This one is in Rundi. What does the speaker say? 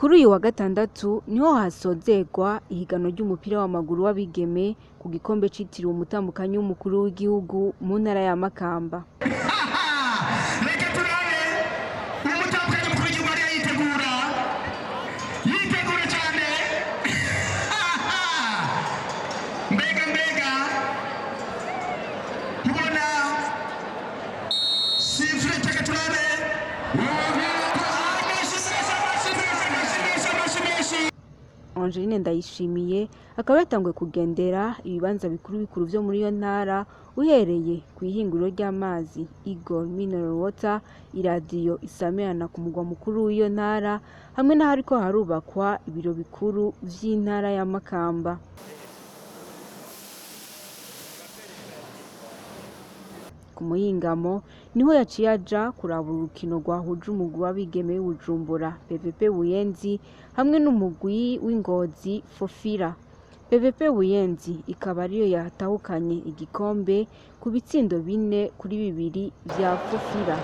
Kuri uyu wa gatandatu niho hasozerwa ihiganwa ry'umupira w'amaguru w'abigeme ku gikombe citiriwe umutambukanyi w'umukuru w'igihugu mu ntara ya Makamba. Reka turabe umutambukanyi mukuru w'igihugu ariyo yitegura, yitegura cyane. Mbega mbega kubona sifflet! Reka turabe. Amashyi menshi, amashyi menshi, amashyi menshi, amashyi menshi. Angeline Ndayishimiye akaba yatanguye kugendera ibibanza bikuru bikuru vyo muri iyo ntara, uhereye ku ihinguriro ry'amazi Eagle Mineral Water, iradiyo isamirana ku mugwa mukuru w'iyo ntara, hamwe n'ahariko harubakwa ibiro bikuru vy'intara ya Makamba. Ku muhingamo niho yaciye aja kuraba urukino rwahuje umugwi w'abigeme w'i Bujumbura PVP Buyenzi hamwe n'umugwi w'Ingozi Fofira. PVP Buyenzi ikaba ariyo yatahukanye igikombe ku bitsindo 4-2 vya Fofira.